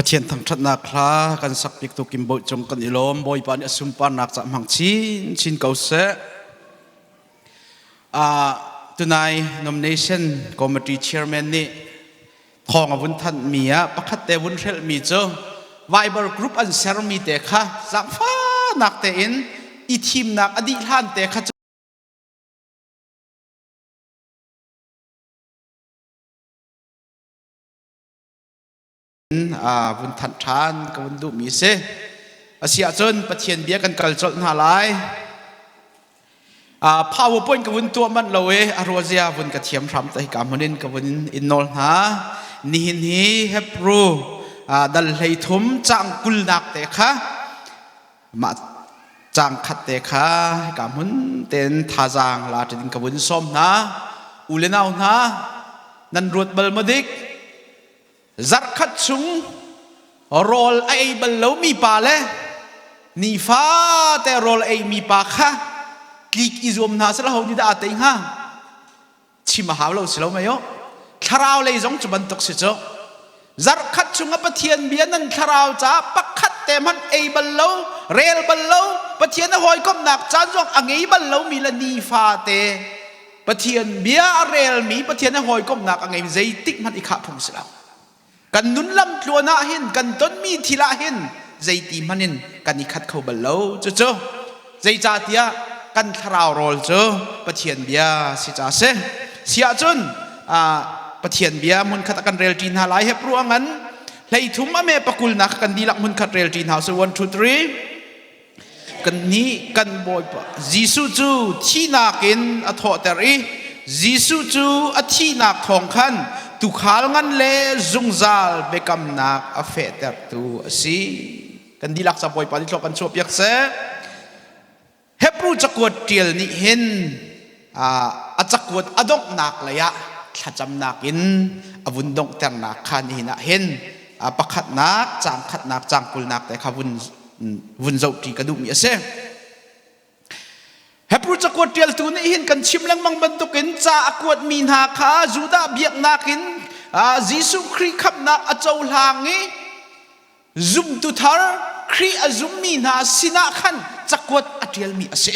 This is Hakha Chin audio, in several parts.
Pathian thangṭhatnak hla kan sak bik tu Kim Bawi cung kan i lawm. Bawipa nih a sunparnak ca hmang chinchin ko seh. Tunai nomination committee chairman nih thawng a vun thanhmi ah pakhat te vun hrelhmi cu Viber group an sermi te kha zaangfahnak tein i thimnak a dih hlan te kha vun thanh ṭhan ka vun duhmi a si. A si ahcun Pathian bia kan kal colh hna lai. PowerPoint ka vun tuah manh lo i a ruazia vun ka thiam hram te hika hmun in ka vun in nawl hna. Nihin hi Hebrew dal 13 caang 20nak te kha mah caang khat te kha hika hmun tein thazaang la ṭin ka vun sawm hna. U le nau hna nan ruat bal maw dik? Zarhkhat chung rawl a ei bal lomi pa le nifate rawl a eimi pa kha tlik i zuam hna seh ho nih dah aa tei hnga? Chim a hau lo si lo mei aw. Thlarau lei zong cu bantuk si cu. Zarhkhat chung a Pathian bia nan thlarau caah pakhat te hmanh ei bal lo, rel bal lo, Pathian a hawikomhnak caan zong a ngei bal lomi le nifate Pathian bia a relmi Pathian he hawikomhnak a ngeimi zeitik hmanh i khah phung si lo. Kan nun lam tluan ah hin kan tonmi thil ah hin zeiti hmanh in kan i khat kho bal lo. Cucu zeicahtiah kan thlarau rawl cu Pathian bia si ca si. Si ahcun Pathian bia hmunkhat a kan relṭi hna lai Hebrew a ngan 13 a me pakulnak kan dihlak hmunkhat relṭi hna usih 1 2 3 Kannih kan Bawipa Jesuh cu thihnak in a thawhter i Jesuh cu a thihnak thawng khan tuukhal ngan le zungzal biakamnak a fehtertu a si. Kan dihlak ca Bawipa nih thlawh kan chuahpiak seh. Hebrew cakuat ṭial nih hin a cakuat a donghnak lei ah thlacamnak in a vun donghternak kha nihin ah hin pakhatnak, caang khatnak, caang 20nak te kha vun vun zohṭi ka duhmi a si. Hebrew cakuat ṭialtu nih hin kan chim lengmang bantukin ca a kuatmi hna kha Judah biaknak in Jesuh Khrih khamhnak a cohlang i zumtu thar Khrih a zummi hna sinah khan cakuat a ṭialmi a si.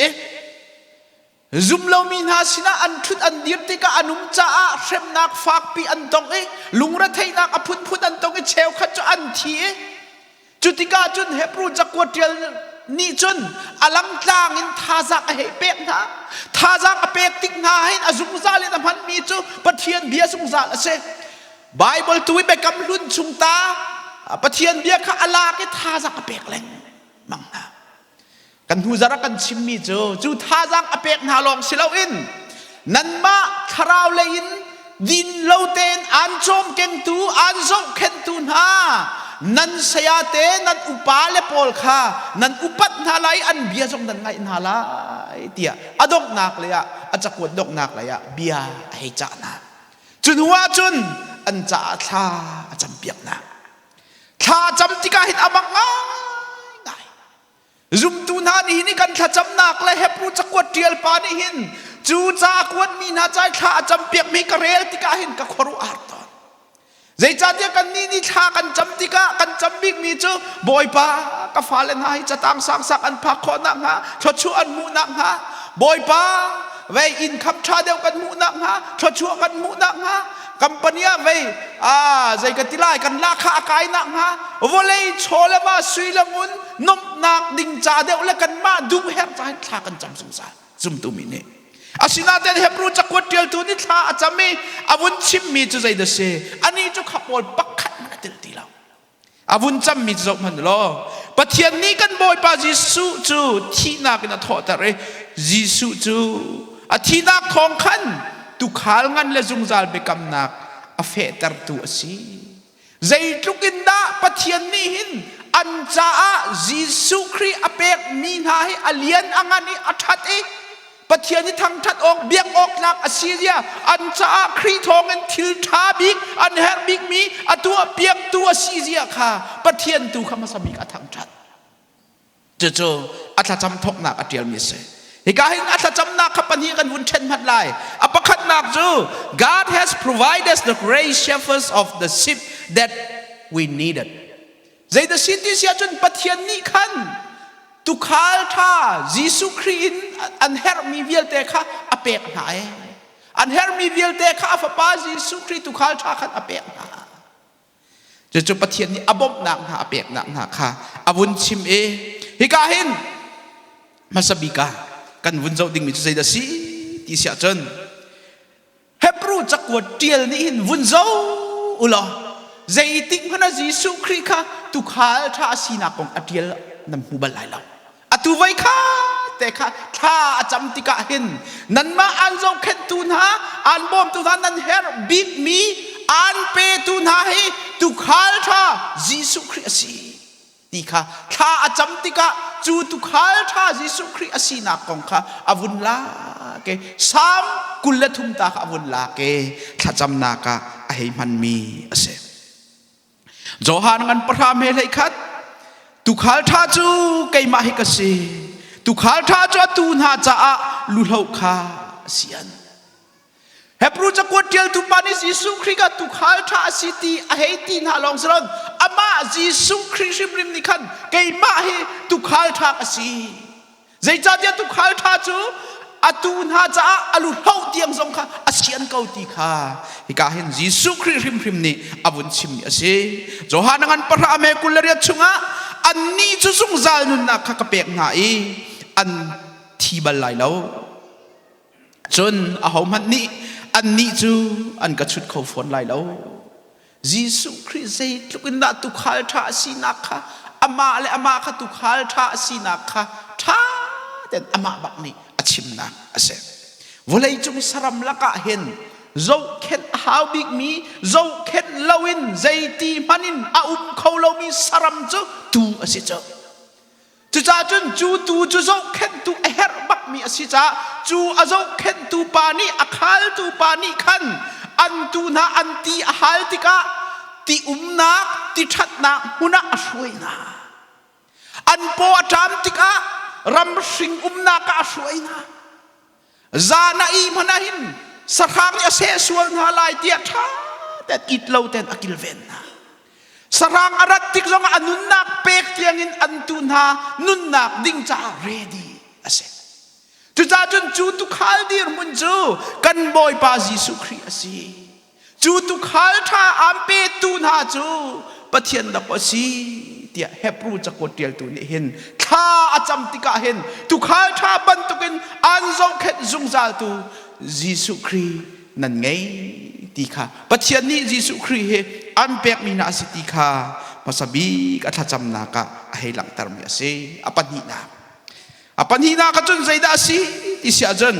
Zum lomi hna sinah an ṭhut an dir tikah an um caah hremnak fakpi an tong i lungretheihnak a phunphun an tong i cheukhat cu an thi i cu tikah cun Hebrew cakuat ṭial nih cun a lamtlang in thazaang a hei pek hna. Thazaang a pek tik hna hin a zungzal in a hmanmi cu Pathian bia zungzal a si. Bible tu i biakam hlun chung ta Pathian bia kha a lak i thazaang a pek lengmang hna. Kan hnu zarh ah kan chimmi cu cu thazaang a pek hna lawng si loin nanmah thlarau lei in din lo tein aan cawmkengtu aan zohkhenhtu hna nan sayate nan upa le pawl kha nan upat hna lai an bia zong nan ngaih hna lai tiah a donghnak lei ah a cakuat donghnak lei ah bia a hei cah hna. Cu hnu ah cun an caah thla a campiak hna. Thla a cam tikah hin a mak ngaingai. Zumtu hna nih hin kan thlacamnak le Hebrew cakuat ṭial pa nih hin cu ca a kuatmi hna ca i thla a campiakmi ka rel tikah hin ka khuaruah har tawn. Zeicahtiah kannih nih thla kan cam tikah kan cam bikmi cu Bawipa ka fale hna hi catang sangsak an phak khawh nakhnga thluachuah an hmuh nakhnga Bawipa vei income ṭha deuh kan hmuh nakhnga thluachuah kan hmuh nakhnga company ah vei zei ka ti lai kan lahkhah a kai nakhnga vawlei chaw le va sui le ngun nomhnak ding ca deuh le kanmah duh herh ca hin thla kan cam zungzal zumtu mi nih asinain Hebrew cakuat ṭialtu nih thla a cam i a vun chimmi cu zei dah si anih cu kha pawl pakhat hmanh a tel ti lo a vun cammi cu zoh hmanh law Pathian nih kan Bawipa Jesuh cu thihnak in a thawhter i Jesuh cu a thihnak thawng khan tuukhal ngan le zungzal biakamnak a fehtertu a si Zeitluk in dah Pathian nih hin an caah Jesuh Khrih a pekmi hna hi a lian a ngan i a ṭhat i Pathian i thangṭhat awk biak awk tlak a si zia an caah Khrih thawngin thil ṭha bik an herh bikmi a tuahpiaktu a si zia kha Pathian tu kha hmasa bik a thangṭhat. Cucu a thlacam thawknak a ṭialmi a si. Hika hin a thlacamnak kha pahnih kan vun ṭhen hmanh lai. A pakhatnak cu God has provided the great shepherds of the sheep that we needed. Zeidah si ti si ahcun Pathian nih khan tukhal ṭha Jesuh Khrih in an herhmi vialte kha a pek hna ee. An herhmi vialte kha a fapa Jesuh Khrih tukhal ṭha khan a pek hna. Cucu Pathian nih a bawmhnak hna a peknak hna kha a vun chim i hika hin hmasa bik ah kan vun zoh dingmi cu zeidah si ti si ahcun Hebrew cakuat ṭial nih hin vun zo u law zeitik hmanh ah Jesuh Khrih kha tuukhal ṭha a sinak kong a ṭial nan hmu bal lai lo. Atu voi kha te kha thla a cam tikah hin nanmah aan zohkhenhtu hna, aan bawmtu hna nan herh bikmi aan petu hna hi tuukhal ṭha Jesuh Khrih a si. Ti kha thla a cam tikah cu tuukhal ṭha Jesuh Khrih a sinak kong kha a vun lak i Salm 23 ta kha a vun lak i thlacamnak ah a hei hmanmi a si. Johan ngan pahra me hlei khat tuukhal ṭha cu keimah hi ka si. Tuukhal ṭha cu a tuu hna caah luhloh kha a sian. Hebrew cakuat ṭialtu pa nih Jesuh Khrih kha tuukhal ṭha a si ti a hei ti hna lawng si loin amah Jesuh Khrih hrimhrim nih khan keimah hi tuukhal ṭha ka si. Zeicahtiah tuukhal ṭha cu a tuu hna caah a lu hloh tiang zong kha a sian ko ti kha hika hin Jesuh Khrih hrimhrim nih a vun chimmi a si. Johan ngan pahra me 28 chungah annih cu zungzal nunnak kha ka pek hna i an thi bal lai lo. Cun ahohmanh nih annih cu an ka chut kho fawn lai lo. Jesuh Khrih zeitluk in dah tuukhal ṭha a sinak kha amah le amah kha tuukhal ṭha a sinak kha ṭha tein amah bak nih a chimnak a si. Vawleicung saram lakah hin zohkhenh a hau bikmi zohkhenh loin zeiti hmanh in a um kho lomi saram cu tuu a si cu. Cucaah cun cu tuu cu zohkhenhtu a herh bakmi a si caah cu a zohkhenhtu pa nih a khaltu pa nih khan an tuu hna an ti a hal tikah ti umnak ti ṭhatnak hmun ah a hruai hna. An paw a ṭam tikah ramhring umnak ah a hruai hna. Zan a ih hmanh ah hin sahrang nih a seh sual hna lai tiah ṭha tein it lo tein a kilven hna. Sahrang a rat tik zongah a nunnak pek tiangin an tu hna nunnak ding caah ready a si. Cucaah cun cu tuukhal dirhmun cu kan Bawipa Jesuh Khrih a si. Cu tuukhal ṭha aan petu hna cu Pathian dak a si tiah Hebrew cakuat ṭialtu nih hin thla a cam tikah hin tuukhal ṭha bantukin aan zohkhenh zungzaltu Jesuh Khrih nan ngei ti kha Pathian nih Jesuh Khrih hi an pekmi hna a si ti kha hmasa bik a thlacamnak ah a hei langhtermi a si. A pahnihnak. A pahnihnak ah cun zeidah a si ti si ahcun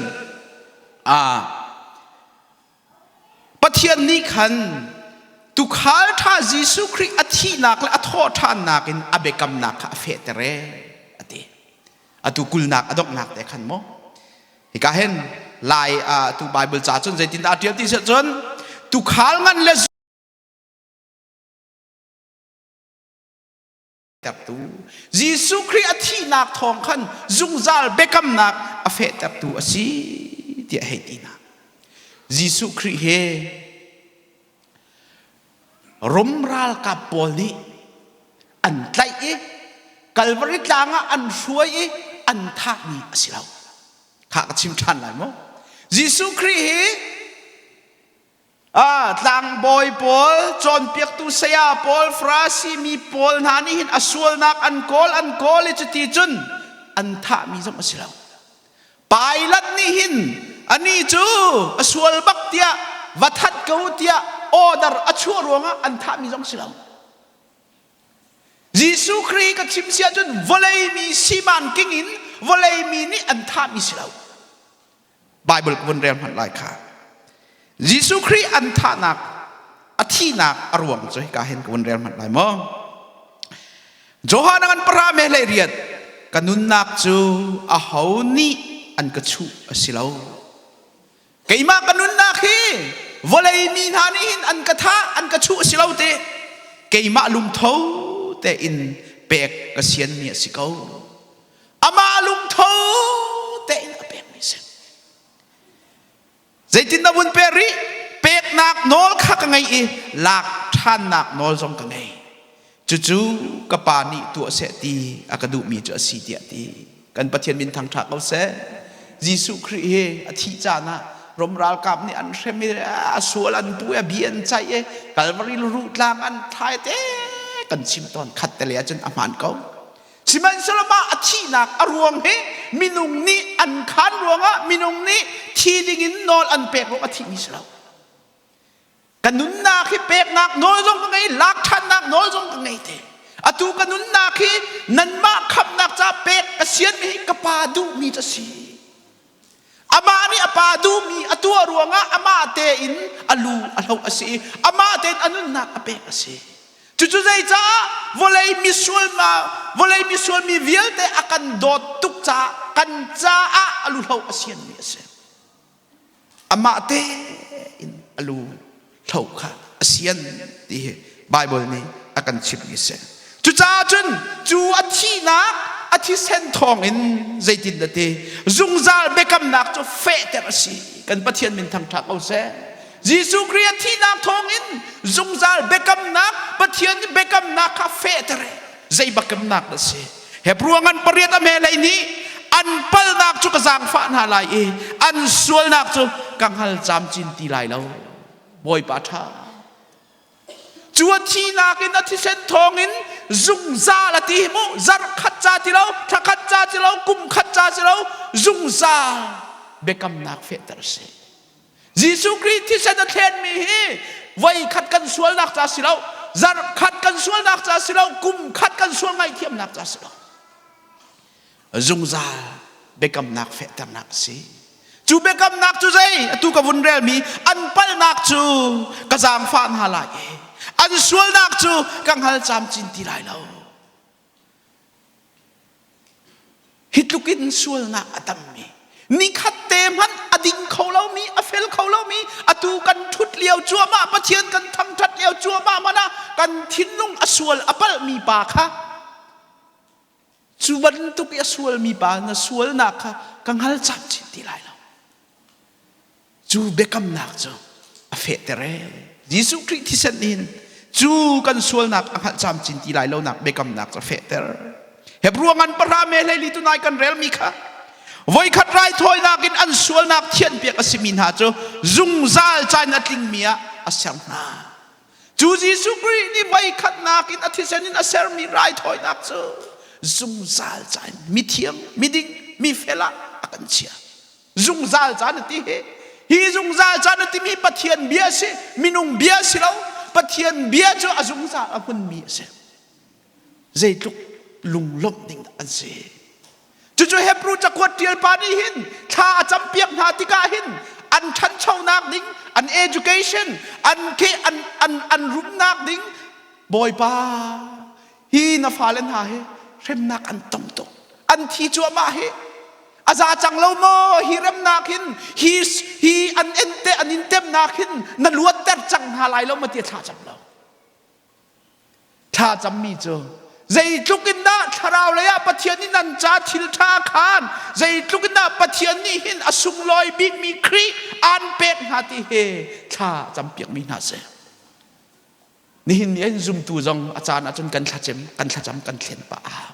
Pathian nih khan tuukhal ṭha Jesuh Khrih a thihnak le a thawhṭhannak in a biakamnak kha a fehter ee a ti. Atu kulnak a donghnak te khan maw? Hika hin Lai tu Bible ca cun zeitindah a ṭial ti si cun tuukhal ngan le tertu Jesuh Khrih a thihnak thawng khan zungzal biakamnak a fehtertu a si tiah hei ti hna. Jesuh Khrih he Rom ralkap pawl nih an tlaih i Kalvari tlang ah an hruai i an thahmi a si lo. Kha ka chim ṭhan lai maw? Jesuh Khrih hi Tlangbawi pawl, cawnpiaktu saya pawl, Farasi mi pawl hna nih hin a sualnak an kawl an kawl i cuti cun an thahmi zong a si lo. Pilate nih hin anih cu a sual bak tiah va that ko tiah order a chuah ruangah an thahmi zong a si lo. Jesuh Khrih ka chim si ahcun vawlei mi siman king in vawlei mi nih an thahmi si lo. Bible ka vun rel hmanh lai kha. Jesuh Khrih an thahnak a thihnak a ruang cu hika hin ka vun rel hmanh lai maw? Johan an para me hlei riat ka nunnak cu aho nih an ka chuh a si lo. Keimah ka nunnak hi vawlei mi hna nih hin an ka thah an ka chuh a si lo te. Keimah lungtho tein pek ka sianmi a si ko. Amah lungtho tein a pekmi a si. Zeitin na vun pek rih? Peknak nawl kha ka ngei i lak ṭhannak nawl zong ka ngei. Cucu ka Pa nih tuah seh ti a ka duhmi cu a si tiah a ti. Kan Pathian min thangṭha ko seh. Jesuh Khrih hi a thih caan ah Rom ralkap nih an hrem i a sual an puh i a bi an caih i Kalvari luruh tlang an thlai te kan chim tawn khat te le ahcun a hmaan ko. Sihmanhsehlaw mah a thihnak a ruang hi minung nih an khaan ruangah minung nih thi dingin nawl an pek ruang a thihmi si lo. Ka nunnak hi peknak nawl zong ka ngei, lak ṭhannak nawl zong ka ngei te. Atu ka nunnak hi nanmah khamhnak ca pek ka sianmi hi ka pa duhmi cu a si. Amah nih a pa duhmi a tuah ruangah amah tein a lu a hloh a si i amah tein a nunnak a pek a si. Cucu zeicah vawlei misual vawlei misual mi vialte a kan dawt tuk caah kan caah a lu hloh a sianmi a si. Amah tein a lu hlo kha a sian ti hi Baibal nih a kan chimhmi a si. Cucaah cun cu a thihnak a thisen thawngin zeitin dah ti zungzal biakamnak cu fehter a si. Kan Pathian min thangṭhat ko seh. Jesuh Khrih a thihnak thawngin zungzal biakamnak Pathian biakamnak kha fehter zei biakamnak dah si. Hebrew ngan pariat a hme nih an palnak cu ka zaangfah hna lai i an sualnak cu ka hngal camcin ti lai lo. Bawipa ṭha. Cu a thihnak in a thisen thawngin zungzal a ti hi mu zarh khat ca ti lo thla khat ca ti lo kum khat ca ti lo zungzal biakamnak fehter a si. Jesuh Khrih thisen a thlenmi hi voi khat kan sualnak ca si lo zarh khat kan sualnak ca si lo kum khat kan sual ngaihthiamnak ca si lo zungzal biakamnak fehternak a si cu biakamnak cu zei atu ka vun relmi an palhnak cu ka zaangfah hna lai i an sualnak cu ka hngal camcin ti lai lo Hi tluk in sualnak a tammi, nikhat te hmanh a ding kho lomi, a fel kho lomi, atu kan ṭhut lio cuahmah, Pathian kan thangṭhat lio cuahmah hmanh ah kan thinlung a sual a palhmi pa kha cu bantuk i a sualmi pa na sualnak kha ka hngal camcin ti lai lo. Cu biakamnak cu a fehter ee. Jesuh Khrih thisen nih hin cu kan sualnak a hngalh camcin ti lai lonak biakamnak cu a fehter. Hebrew ngan pahra me hleili tunai kan relmi kha voikhat raithawinak in an sualnak thianhpiak a simi hna cu zungzal ca in a tlingmi ah a ser hna. Cu Jesuh Khrih nih voikhatnak in a thisen in a sermi raithawinak cu zungzal ca in mithiang, miding, mifel ah a kan chiah. Zungzal caan a ti hi. Hi zungzal caan a timi Pathian bia a si, minung bia a si lo. Pathian bia cu a zungzal a hmunmi a si. Zeitluk lunglawmh ding dah an si. Cucu Hebrew cakuat ṭial pa nih hin thla a campiak hna tikah hin an ṭhanchonak ding, an education, an ke an an an rumnak ding Bawipa hi na fale hna hi hremnak an tong tuk an thi cuahmah hi a za cang lo maw hi remnak hin hi hi an ente an in temnak hin na luatter cang hna lai lo ma ti thla cam lo thla cammi cu zeitluk in dah thlarau lei ah Pathian nih nan ca thil ṭha khan zeitluk in dah Pathian nih hin a sunglawi bikmi Khrih aan pek hna ti he thla campiakmi hna si Nihin ni an zumtu zong a caan ahcun kan thlacem, kan thlacam, kan thlen pah a hau.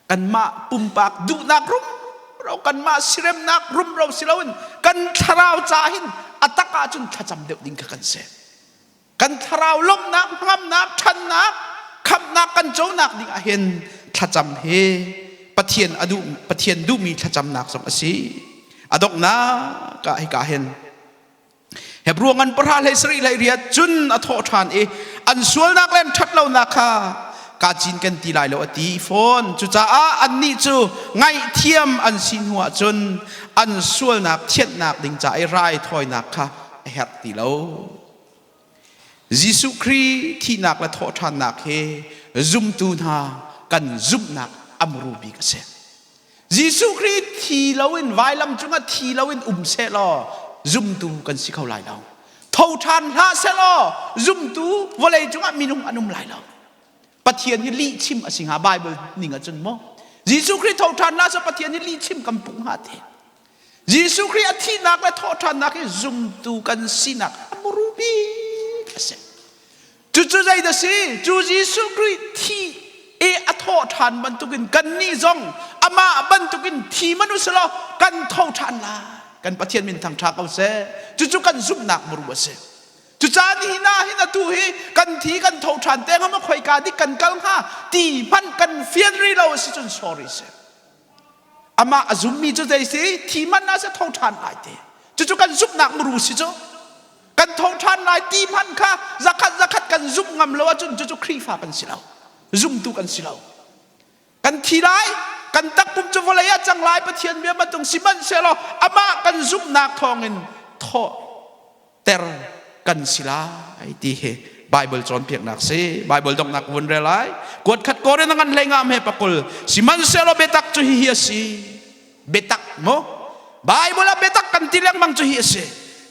Kanmah pumpak duhnak rumro, kanmah siremnak rumro si loin kan thlarau ca hin a tak ahcun thlacam deuh ding kha kan si. Kan thlarau lawmhnak, hngamnak, ṭhannak, khamhnak kan conak ding ah hin thlacam hi Pathian a duh Pathian duhmi thlacamnak zong a si. A donghnak ah hika hin Hebrew ngan pahra hlei sarih hlei riat cun a thawh ṭhan i an sualnak le an ṭhatlonak kha kaa cinken ti lai lo a ti fawn. Cucaah annih cu ngaihthiam an si hnuah cun an sualnak thianhnak ding ca i raithawinak kha a herh ti lo. Jesuh Khrih thihnak le thawhṭhannak hi zumtu hna kan zumhnak a muru bik a si. Jesuh Khrih thi loin vailam cungah thi loin um sehlaw zumtu kan si kho lai lo. Tho ṭhan hlah sehlaw zumtu vawlei cungah minung an um lai lo. Pathian hi lihchim a si hnga Bible ning ahcun maw? Jesuh Khrih tho ṭhan hlah seh Pathian hi lihchim kan puh hnga te. Jesuh Khrih a thihnak le thawhṭhannak hi zumtu kan sinak a muru bik a si. Cucu zeidah si? Cu Jesuh Khrih thi i a thawh ṭhan bantukin kannih zong amah bantukin thi hmanh u selaw kan tho ṭhan lai. Kan Pathian min thangṭha ko seh. Cucu kan zumhnak muru a si. Cucaah nihin ah hin atu hi kan thi kan tho ṭhan te hnga maw khoika dik kan kal hnga ti hmanh kan fian rih lo a si cun sorry si. Amah a zummi cu zei si? Thi hmanh ah si tho ṭhan lai ti. Cucu kan zumhnak muru si cu. Kan tho ṭhan lai ti hmanh kha zakhat zakhat kan zumh ngam lo ahcun cucu Khrihfa kan si lo. Zumtu kan si lo. Kan thi lai, kan takpum cu vawlei ah cang lai Pathian bia bantuk sihmanhsehlaw amah kan zumhnak thawngin thawhter kan si lai ti hi Bible cawnpiaknak si. Bible donghnak vun rel lai. Kuat khat Korin ngan hlei nga me pakul. Sihmanhsehlaw biatak cu hihi a si. Biatak mu. Bible ah biatak kan ti lengmang cu hi a si.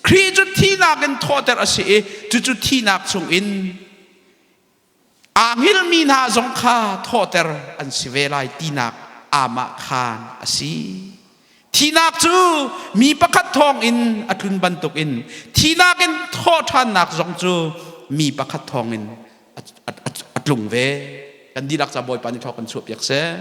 Khrih cu thihnak in thawhter a si i cucu thihnak chungin aa hngilhmi hna zong kha thawhter an si ve lai tinak aamah khaan a si. Thihnak cu mi pakhat thawngin a tlun bantukin thihnak in thawh ṭhannak zong cu mi pakhat thawngin a tlung ve. Kan dihlak ca Bawipa nih thawk kan chuahpiak seh.